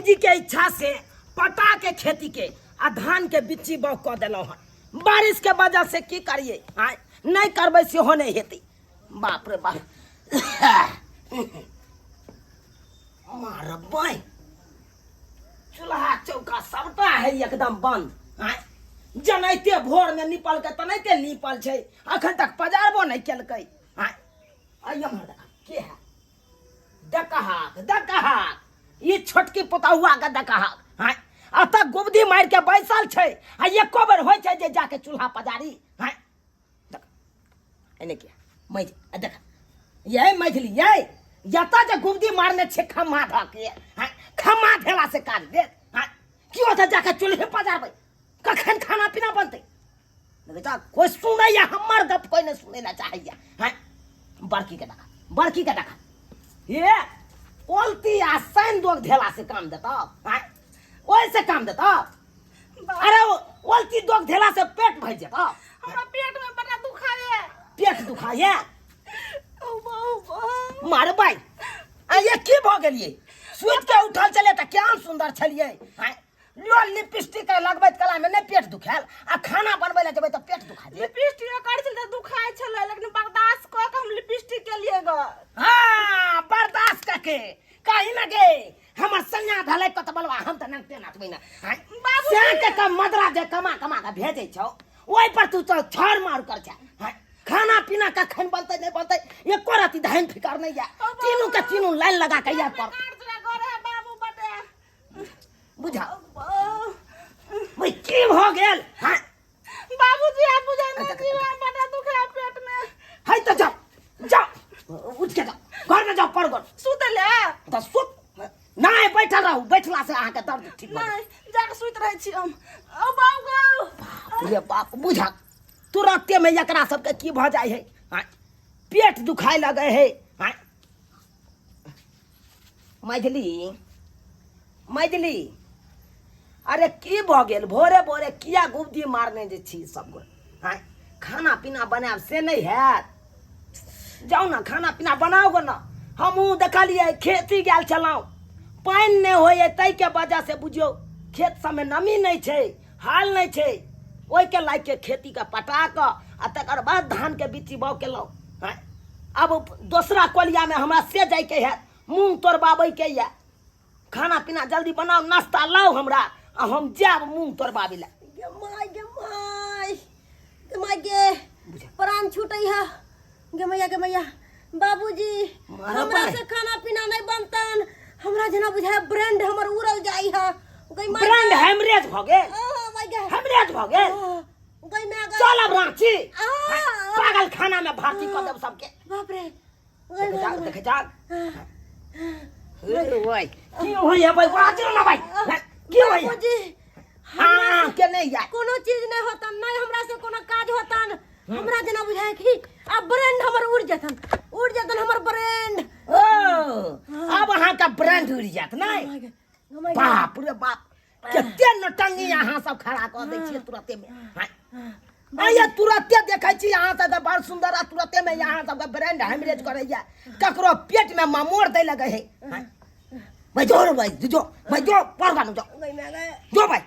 जी के इच्छा से पटा के खेती के आ धान के बिच्ची बाग कऽ देलहुँ हन। बारिश के वजह से की करिए, आय नहीं करबै सेहो नहीं हेतै। बाप रे बाप, मारबै चूल्हा चौका सबटा है एकदम बंद। आय जनाइते भोर में निपल के तनाइते निपल छै, अखन तक पजारबो नहीं केलकै। आय आइ एम्हर देखा के है, देखहाक देखहाक ई छोटकी पुतहुआ के देखहाक। आय अतऽ गुबदी मारि के बैसल छै आ एको बेर होइ छै जे जाके चूल्हा पजारी। आय देख एने किया मैझ आ देख ये मैझली ये जतऽ जे गुबदी मारने छै खम्मा धऽ के। आय खम्मा धेला से काज देत। आय की ओतऽ जाके चूल्हे पजारबै, कखन खाना पीना बनतै? देखै छह कोइ सुनैया हमर गप, कोइ नहि सुनै लए चाहैया। हैं बड़की के देखा, बड़की के देखा, हे ओलती आ सैन दोग धेला से काम देतौ? हैं ओहि से काम देतौ? अरे ओलती दोग धेला से पेट भरि जेतौ? हमरा पेट में बड़ा दुखाए। पेट दुखाए? ओ बाबा मारबै आ ये की भऽ गेलियै? सुति के उठल छलियै तऽ केहन सुन्दर छलियै। हैं लो लिपस्टिक लगबैत कला में नहीं पेट दुखायल आ खाना बनबै लए जेबै तऽ पेट दुखा जायत। लिपस्टिक करै छलै तऽ दुखाइ छलै, लेकिन बर्दाश्त कऽ के हम लिपस्टिक केलियै ग। हाँ बर्दाश्त कऽ के कही ना गे हमर सैया धलै कत बलवा, हम तऽ नंगटे नाचबै ना। हाँ, बाबूजी। से के कम मदरा जे कमा कमा के भेजै छौ ओहि पर तू तो छड़ मार कर छे। हाँ, खाना पीना कखन बनतै नहीं बनतै एको रति धैन फिकर नहीं है। तीनू के तीनू लाइन लगा के यार पर बाबू बटे बुझा भाई की भऽ गेल? हाँ बाबूजी आप बुझा नहीं जीवा बड़ा दुख है पेट में। है तो जाओ जाओ उठ के जाओ घर में जाओ पड़ गो सुत ले तो सुत नहीं बैठल रहू, बैठला से अहाँके दर्द ठीक भऽ नहीं जाके सुत रहै छी हम। ओ बाबू गो रे बाप बुझा तुरंते में एकरा सबके की भऽ जाइ है। हाँ पेट दुखाय लगे है। हाँ मैथिली मैथिली अरे की भऽ गेल भोरे भोरे किया गुबदी मारने जे छी सब गोटे? आँय खाना पीना बनायब से नहि हैत? जाउ ने खाना पीना बनाउ गो ने। हमहूँ देखलियै खेती गेल छलहुँ, पानि नहि होइए ताहिके वजह से बुझियौ खेत सबमे नमी नहि छै, हाल नहि छै, ओहिके लागि के खेतीके पटा कऽ आ तकर बाद धानके बिच्ची बाउ केलहुँ। आँय अब दोसरा कोलियामे हमरा से जाइके हैत, मूँग तोड़बाबैके यऽ। खाना पीना जल्दी बनाउ, नाश्ता लाउ हमरा आ हम जायब मूँग तोड़बाबै लए। गे माय गे माय गे माय गे प्राण छूटै है गे मैया गे मैया। बाबूजी मारा हमरा पाय। से खाना पीना नहीं बनतन, हमरा जेना बुझाय ब्रांड हमर उड़ल जाई है गई माय। ब्रांड हेमरेज भऽ गेल। आ, माय गे हेमरेज भऽ गेल। आ, गई माय गे। चल अब रांची। आ, पागल खाना में भर्ती कऽ देब सबके। बाप रे गई देखे माय जा गे। देखे जा ओए की होइए भाई, बाजू ना भाई, की होइए? बाबूजी हाँ के नहीं यार कोनो चीज नहीं होतन, नहीं हमरा से कोनो काज होतन। हमरा जेना बुझाय कि अब ब्रांड हमर उड़ जेतन, उड़ जेतन हमर ब्रांड। ओ अब अहाँ का ब्रांड उड़ जात नहीं? बाप रे बाप कते नटंगी अहाँ सब खड़ा कऽ दै छियै तुरते में। आइए तुरते देखै छी अहाँ सबके बड़ सुंदर आ तुरते में अहाँ सबके ब्रांड हेमरेज करैया, ककरो पेट में ममोर दै लगे है। भाई जो भाई जो भाई जो पर गानो जो जो भाई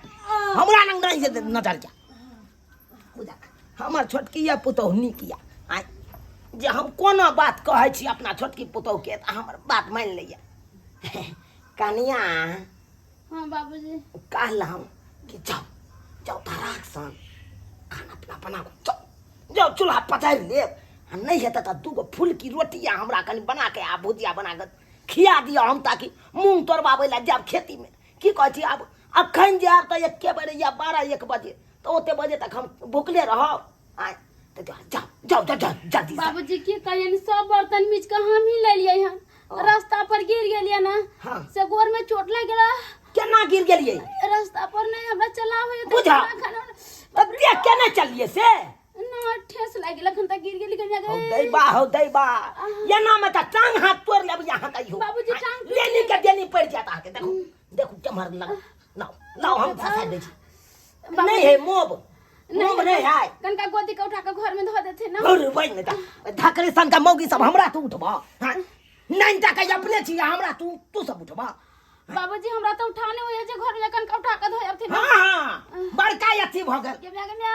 हमरा नंग नहीं जे नजर जा बुझा। हमर छोटकी या पुतोह नीक या आइ जे हम कोनो बात कहै छी अपना छोटकी पुतोहके तऽ हमर बात मानि लैया। कनिया। हाँ बाबूजी। कहलहुँ कि जाओ जाओ धराक सन खाना पीना बना कऽ जाओ जाओ चूल्हा पजारि लेब आ नहि हेतै तऽ दूगो फुलकी रोटी आ हमरा कनि बना के आ भुजिया बना कऽ खिया दिअ हम, ताकि मूँग तोड़बाबै लए जायब खेतीमे। की कहै छी आब अखन जायब तऽ एके बेर या 12-1 बजे तऽ ओते बजे तक हम भुखले रहब। आँय तऽ जाओ जाओ जाओ जाओ जल्दी से। बाबूजी की कहियन, सब बर्तन मीच के हम ही ले लिए हन। रास्ता पर गिर गेलियै ना। हाँ। से गोर में चोट लग गेला। केना गिर गेलियै? रास्ता पर नहीं हमरा चला होय तऽ बुझा। खाना खाना। तऽ देख के नहि चलिए से ना ठेस लागि गेल, अखन तक गिर गेली कनिया हौ गे। दैबा हौ दैबा एना में तऽ टांग हाथ तोड़ लेब यहाँ कहियो। बाबूजी, टांग टूटि लेनी के देनी पड़ि जायत अहाँके। देखू देखू केम्हर लग लाउ लाउ हम फंसा दै छी। नहीं है मोब मोब नहीं है। कनका गोदी के उठा के घर में धो देथे ना। अरे भाई नहीं ता धकरे सन का मौगी सब हमरा तू उठबा। हां नहीं ता के अपने छी हमरा तू तू सब उठबा। बाबूजी हमरा तऽ उठाने होइए जे घर में कनका उठा के धोइ अबथिन। हाँ हाँ, बड़का अथी भऽ गेल। गे म्या, गे म्या।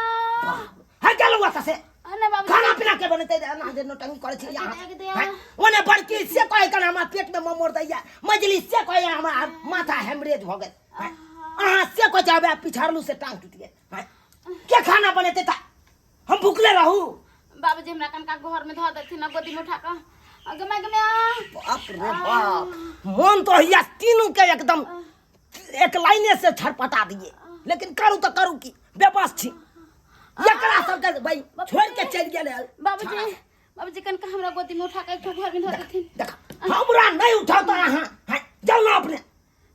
हट गेलौ ओतऽ से। नहि बाबूजी। खाना पीना के बनेतै अना जे नौटंकी करै छी अहाँ। गे दया। हैं? ओने बड़की से कहै कन हमरा पेट में ममोर दैया, मजली से कहै हमरा माथा हेमरेज भऽ गेल। हैं? अहाँ से कहै छै पिछड़लू से टांग टूटि गेल। हैं? के खाना बनेतै तऽ हम भुखले रहू? बाबूजी हमरा कनका घर में धऽ देथिन ना गोदी में उठा कऽ। गे माय, गे माय। बाप रे बाप, मन तो हैया तीनू के एकदम एक लाइने से छटपटा दिए, लेकिन करू तऽ करू की, बेबस छी। एकरा सबके भाई छोड़ के चलि गेल है। बाबूजी, बाबूजी कनका हमरा गोदी में उठा के एक ठो घर में धऽ देथिन। देख, हमरा नहीं उठाओ तो अहाँ, हैं, जाउ ना अपने।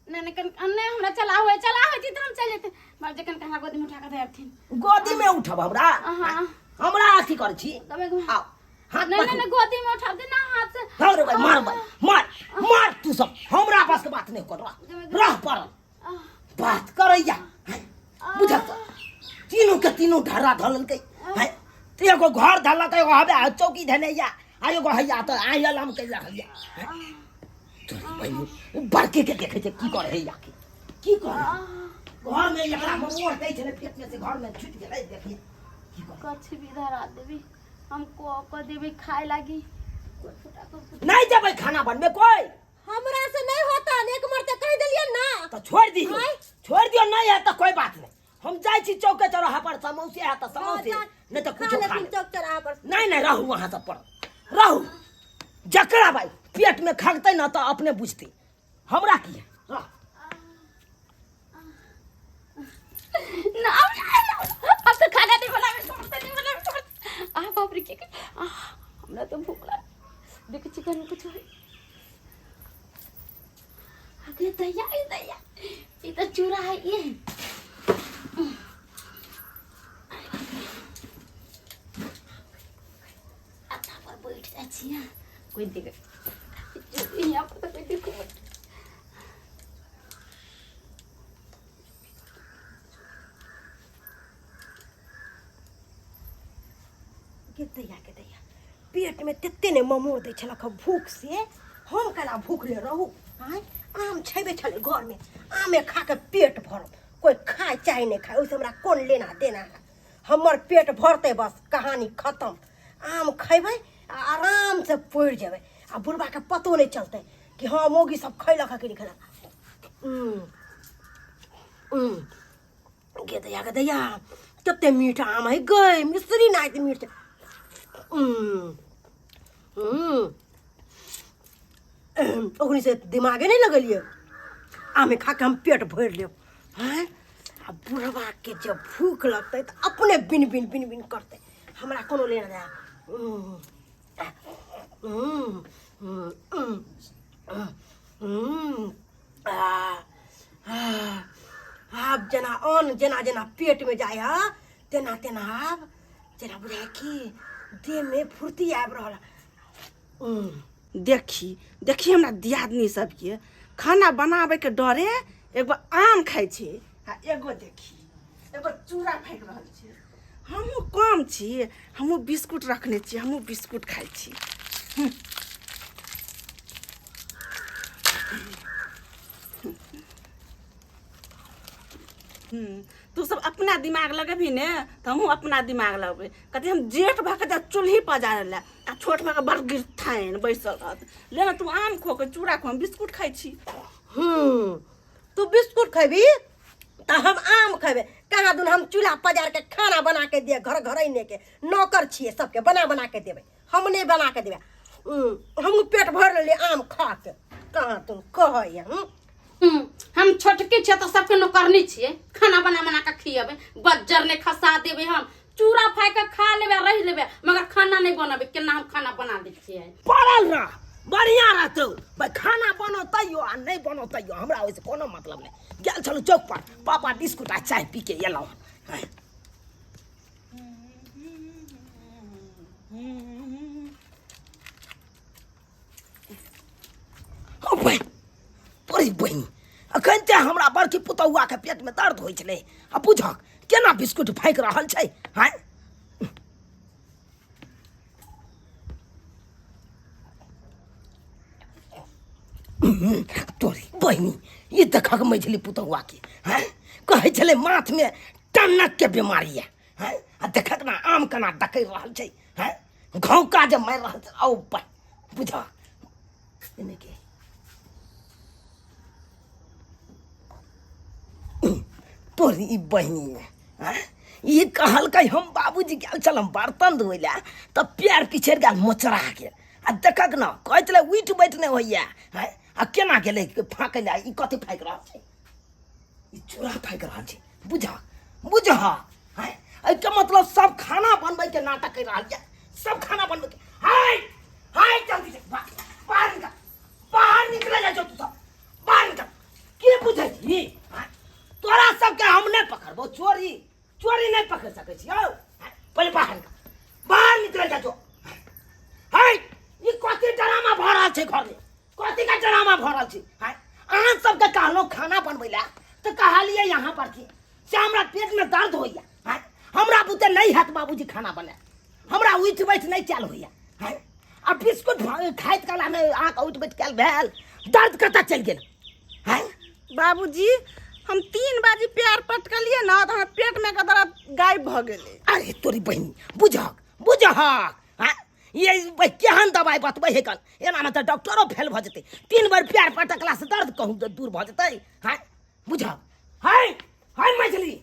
नहीं नहीं, कनका नहीं, हमरा चला हुए, चला हुए थी तो हम चल जेते। बाबूजी कनका हमरा गोदी में उठा के धऽ देथिन। गोदी में उठब हमरा? हाँ। हमरा अथी करै छी? तब एक आओ हाथ नहीं, नहीं। पकड़ू। नहीं, गोदी में उठा दे ना हाथ से। रह रे भाई, मार भाई, मार मार तू सब, हमरा पास के बात नहीं कर। रह, रह पड़ल बात करैया। बुझत तीनू के तीनू ढर्रा धऽ लेलकै। हैं, तऽ एगो घर धलक, एगो हवे चौकी धने या, आ एगो हैया तऽ आयल हम के हैया। तोरी बहिनी, ओ बड़के के देखै छै की करे हैया, के की करे घर में। एकरा ममोर दै छलै पेट में से घर में छुटि गेलै। देखिए की करे। कछि भी धरा देबी, हम को को देबी खाए लागी कोई फुटा को। नहीं जेबै खाना बनबे कोई। हमरा से नहीं होता, एक मरते कह देलिए ना। तऽ छोड़ि दियौ। आँय? छोड़ि दियौ, नहीं है तऽ कोई बात नहीं। हम जाइ छी चौके चौराहा पर, समोसे है तऽ समोसे, हाँ, जा, नहीं तऽ खा कुछो खा लेथिन लेब। चौक चौराहा पर। नहीं नहीं, रहू वहाँ सब पर रहू। जकरा भाई पेट में खगतै ना तऽ अपने बुझतै, हमरा की है। रह। ना, अब तो खाना नहीं बनावे, समोसा नहीं बनावे, समोसा। आ बाप रे, की आ, हमरा तो भूख लग। देखै छी घर में कुछ है। अरे दैया, ए दैया, ई तो चूड़ा है ये। अच्छा पर बैठ जाइ छी, हाँ। कोई देखे यहाँ पर तो कोई देखो मत। गे दैया, गे दैया, पेट में तेते ने ममोर दै छलक हँ भूख से, हम केना भूखले रहू? आँय, आम छेबे छलै घर में, आमे खा के पेट भरब। कोई खाए चाहे नहीं खाए, ओहिसँ हमरा कोन लेना देना है। हमर पेट भरतै बस, कहानी खत्म। आम खैबै आ आराम से पड़ि जेबै, आ बुढ़बाके पतो नहि चलतै कि हँ मौगी सब खैलक हँ कि नहि खैलक। गे दैया, गे दैया, कते मीठ आम है गै, मिश्री नाइत मीठ। ओकनी से दिमागे नहीं लगेलिए, आमे खा के हम पेट भरि लेब। हैं, आ बुढ़बाके जब भूख लगतै तऽ अपने बिन बिन बिन बिन करतै, हमरा कोनो लेना देना। आब जेना अन्न जेना जेना पेटमे जाइ है तेना तेना आब जेना बुझाइ कि देहमे फुर्ती आबि रहल है। देखी देखी, हमरा दियादनी सबके खाना बनाबैके डरे एगो आम खाइ छै आ एगो देखी एगो चूड़ा फाँकि रहल छै। हमहूँ कम छी, हमहूँ बिस्कुट रखने छी, हमहूँ बिस्कुट खाइ छी। तू सब अपना दिमाग लगेबही ने तऽ हमहूँ अपना दिमाग लगबै। कथी हम जेठ भऽ कऽ चूल्ही पजारै लए आ छोट भऽ कऽ बड़ गिरथाइन बैसल रहत। ले ने, तू आम खो के चूड़ा खो, हम बिस्कुट खाइ छी। तू बिस्कुट खैबी तऽ हम आम खैबै। कहाँ दुन हम चूल्हा पजार के खाना बना के दिए, घर घर के नौकर छियै, सबके बना बना के देबै, हम नहि बना के देबै। हमहूँ पेट भरि लेलियै आम खा के। कहाँ तुम कहैया? हम छोटकी छियै तऽ सबके नौकरनी छियै, खाना बना बना के खियेबै, बज्जर नहि खसा देबै। हम चूड़ा फाइ के खा लेबै आ रहि लेबै, मगर खाना नहि बनबै। केना हम खाना बना दै छियै? पड़ल रह, बढ़िया रहतौ भाई। खाना बनो तैयो आ नहि बनो तैयो, हमरा ओहिसँ कोनो मतलब नहि। गेल छलहुँ चौक पर, पापा बिस्कुट आ चाय पी के एलहुँ हन। हौ बहिन, तोरी बहिन, अखन ते हमरा बड़की पुतहुआ के पेट में दर्द होइ छलै आ बुझक केना बिस्कुट फाँकि रहल छै। आँय, तोरी बहिन। बहिनी ई देखक मझिली पुतहुआ के हैं कहै छलै माथमे टनक के बीमारी यऽ हैं आ देखक ना आम केना डकरि रहल छै हैं घौका जे मारि रहल छै औ बा बुझ एने के तोरी ई बहिनी आँय? ई कहलकै हम बाबूजी गेल छलहुँ बर्तन धोइ लए तऽ पैर पिछड़ि गेल मोचरा गेल आ देखक ने कहै छलै उठि बैठ नहि होइए आँय? आ केना गेलै फाँकै लए ई कथी फाँकि रहल छै ई चूड़ा फाँकि रहल छै बुझह बुझह आँय? एहिके मतलब सब खाना बनबैके नाटक करि रहल यऽ सब खाना बनबैके हाय हाय जल्दी से बाहर निकल बाहर निकले जाइ छौ तू सब बाहर निकल के बुझै छी आँय? तोरा सबके हम नहि पकड़बौ चोरी चोरी नहि पकड़ सकै छी हौ आँय, पहिले बाहर निकल बाहर निकल जा जो है ई कथी ड्रामा भऽ रहल छै घरमे कथी का ड्रामा भऽ रहल छै आँय? अहाँ सबके कहलहुँ खाना बनबै लए तऽ कहलियै यहाँ पर कि से हमरा पेटमे दर्द होइया आँय? हमरा बुते नहि हैत बाबूजी खाना बनाए हमरा उठि बैठ नहि कयल होइया आँय? आ बिस्कुट खाइत कालमे अहाँके उठि बैठ कयल भेल दर्द कतऽ चलि गेल आँय बाबूजी हम 3 बाजी प्यार पटकलियै ने तऽ हमर पेटमे के दर्द गायब भऽ गेलै। अरे तोरी बहिनी बुझहक बुझहक आँय ये केहन दवाइ बतबै हे कन एनामे तऽ डॉक्टरो फेल भऽ जेतै। 3 बेर प्यार पटकलासँ दर्द कहूँ दूर भऽ जेतै। आँय बुझहक हाय हाय मछली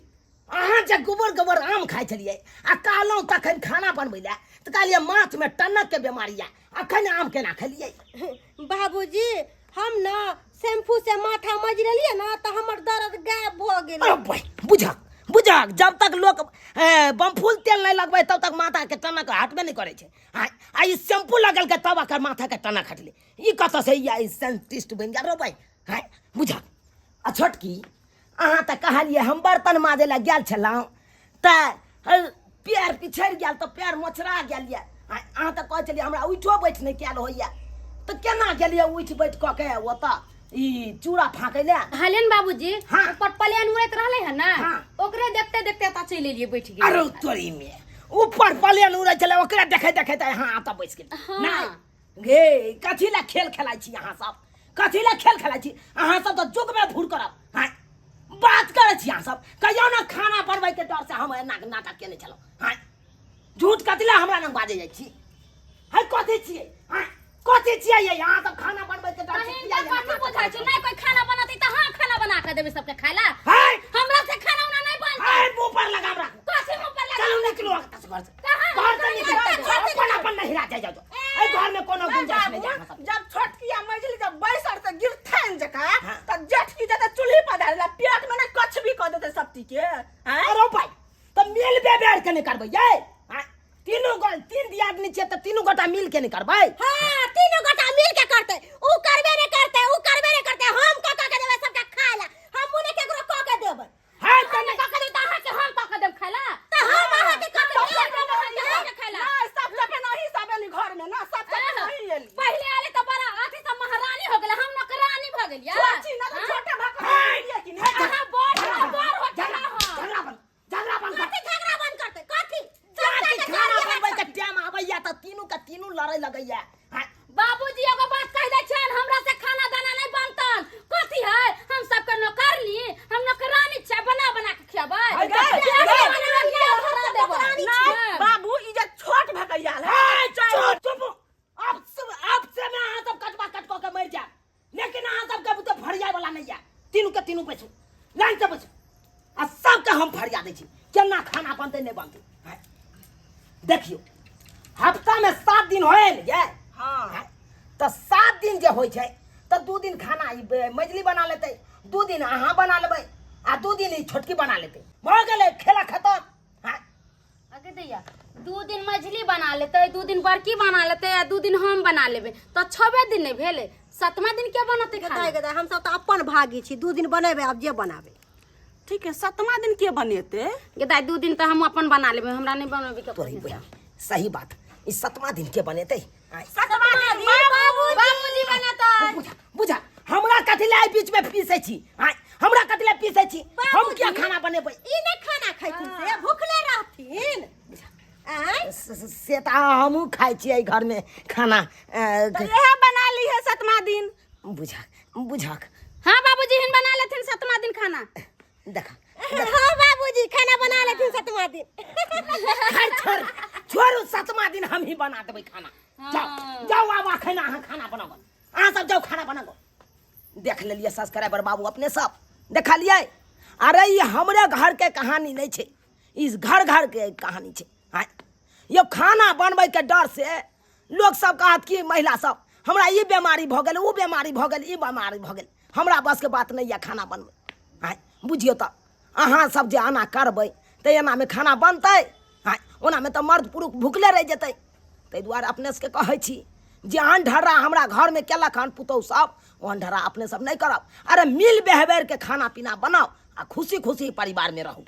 अहाँ जे गोबर गोबर आम खाइ छलियै आ कहलहुँ तखन खाना बनबै लए तऽ कहलियै माथमे टनकके बेमारी यऽ अखन आम केना खेलियै? बाबूजी हम ने शैम्पू से माथा मजि लेलियै ने तऽ हमर दर्द गायब भऽ गेलै। अरे भाई, बुझक बुझक जब तक लोक बमफूल तेल नहि लगबै तब तक माथाके टनक हटबे नहि करै छै। आ ई शैम्पू लगलकै तब एकर माथाके टनक हटलै। ई कतऽसँ ई साइंटिस्ट बनि गेल रो भाइ? हँ बुझक। आ छोटकी अहाँ तऽ कहलियै हम बर्तन माजै लए गेल छलहुँ तऽ पैर पिछड़ि गेल तऽ पैर मोचरा गेल यऽ। अहाँ तऽ कहै छलियै हमरा उठो बैठ नहि कयल होइए तऽ केना गेलियै उठि बैठ कऽ के ओतऽ ई चूड़ा फाँकै लए? हलेन बाबूजी हाँ। ऊपर प्लेन उड़ैत रहलै हन ने हाँ। ओकरे देखते देखते एतऽ चलि एलियै बैठ गेलियै। अरे तोरी में ऊपर प्लेन उड़ै छलै ओकरे देखै देखैत अहाँ एतऽ बैस गेलियै। हाँ। नहि गे कथी लए खेल खेलाइ छी अहाँ सब? कथी लए खेल खेलाइ छी अहाँ सब? तऽ जुगमे भूर करब। हाँ बात करै छी अहाँ सब कहियो ने खाना बनबैके डर से हम एना नाटक केने छलहुँ। हाँ झूठ कथी लए हमरा लग बाजै जाइ छी? है कथी छियै? हाँ कथी छियै ये? अहाँ सब खाना बनबैके डर से बहिन किया के एना कथी नाटक बुझाइ करै छै? छी? नहि कोइ खाना बनतै तऽ अहाँ खाना बना कऽ देबै सबके खाय लए। है हमरा से खाना उना नहि बनतै। है मुँह पर लगाम राखू। कथी मुँह पर लगाम? चलू निकलू अहाँ से घर से। कहाँ? घर से निकलू। कहाँ? अपन अपन नहिरा जाइ जाउ। एहि घर में कोनो गुंजाइश नहि अहाँ सब। जब छोटकी आ मझिली जब बैसर से गिरथैन जकाँ हाँ। तऽ जेठकी जते चूल्ही पर धरला पेट में ने कछ भी कऽ देतै सब के। आँय? अरे भाई तऽ मिल बेबेर के नहि करबै यै? आँय? तीनू गो तीन दियादनी छियै तऽ तीनू गोटा मिल के नहि करबै? हाँ तीनू गोटा मिल के करतै। ऊ करबे नहि करतै ऊ करबे नहि करतै। हम कऽ कऽ के देबै सबके खाय लए। हम मुने केकरो कऽ के देबै। हाँ, तऽ नहि कऽ के देबै तऽ अहाँके हम कऽ के देब खाय लए। तऽ हम अहाँके कऽ के देब। अहाँके खाय लए। नहि, सबसे पहिने अहीं सब एली घर में ना, सबसे पहिने अहीं एली। पहिले आले तऽ बड़ा अथी सब महारानी हो गेलै, हम नौकरानी भऽ गेलियै। छोटी ना तऽ छोटे भऽ कऽ गेलियै कि नहि? अहाँ बड़ हो, बड़ हो झगड़ा अहाँ। झगड़ा बंद, झगड़ा बंद कर। कथी झगड़ा बंद करतै? कथी? जाके सबटा के खाना गाड़ी बनबै के टाइम आबैया तऽ तीनू के तीनू लड़ै लगैया। हाँ, बाबूजी एगो बात कहि दै छियनि, हमरा से खाना दाना नहि बनतन। कथी है? हम सबके नौकरनी, हम नौकरानी छियै, बना बना के खियाबै। है, गै, बना गै। बना के धरा देबै। नहि हाँ। बाबू ई जे छोट भऽ के आयल है। है, चुप चुप। अब से में अहाँ सब कटवा कट कऽ के मरि जायब, लेकिन अहाँ सबके बुते फरियाय वाला नहि यऽ। तीनू के तीनू बैसू, लाइन से बैसू आ सबके हम फरिया दै छी केना खाना बनतै नहि बनतै। हाँ, देखियौ हफ्तामे 7 दिन होय ने ये? हाँ। हाँ, तऽ 7 दिन जे होइ छै तऽ 2 दिन खाना ई मझली बना लेतै, 2 दिन अहाँ बना लेबै आ 2 दिन ई छोटकी बना लेतै। भऽ गेलै खेला खतम। हाँ अगे दैया 2 दिन मझली बना लेतै, 2 दिन बड़की बना लेतै आ 2 दिन हम बना लेबै तऽ 6 दिन नहि भेलै, 7वां दिन के बनतै खाना? गदाइ गदाइ हम सब तऽ अपन भागी छी, 2 दिन बनेबै आब जे बनाबै। ठीक है, 7वां दिन के बनेतै? गदाइ 2 दिन तऽ हम अपन बना लेबै, हमरा नहि बनबै के तोरी बहिन सही बात, ई 7वां दिन के बनेतै? आँय। 7वां दिन बाबूजी बनेतै। बुझा बुझा हमरा कथी लए बीच में पीसै छी? आँय, हमरा कथी लए पीसै छी? हम किया खाना बनेबै? ई नहि खाना खैथिन से भुखले रहथिन। आँय? से तऽ हमहूँ खाइ छियै घर में खाना। तऽ इएह बना ली है 7वां दिन। बुझा बुझक। हाँ बाबूजी हिन बना लेथिन सतमा दिन खाना। देखा। हाँ बाबूजी, खाना बना लेथिन सतमा दिन। खैर छोड़ छोड़ू, सतमा दिन हम ही बना देबै खाना। जाओ जाओ, आब अखन अहाँ खाना बनाओ, अहाँ सब जाओ खाना बनाओ। देख लेलियै सब्सक्राइबर बाबू, अपने सब देखलियै। अरे ई हमरे घर के कहानी नहीं छै, ई घर घर के कहानी छै। हाँ यो खाना बनबै के डर से लोग सब कहत कि महिला सब हमरा ई बीमारी भऽ गेल, ओ बीमारी भऽ गेल, ई बीमारी भऽ गेल, हमरा बसके बात नहीं यऽ खाना बनबै। आँय बुझियौ तऽ अहाँ सब जे एना करबै तऽ एनामे खाना बनतै? आँय ओनामे तऽ मर्द पुरुष भुखले रहि जेतै। ताहि दुआरे अपने सबके कहै छी जे अन ढर्रा हमरा घरमे केलक हन पुतहु सब, ओहन ढर्रा अपने सब नहि करब। अरे मिल बेहबेर के खाना पीना बनाउ आ खुशी खुशी परिवारमे रहू।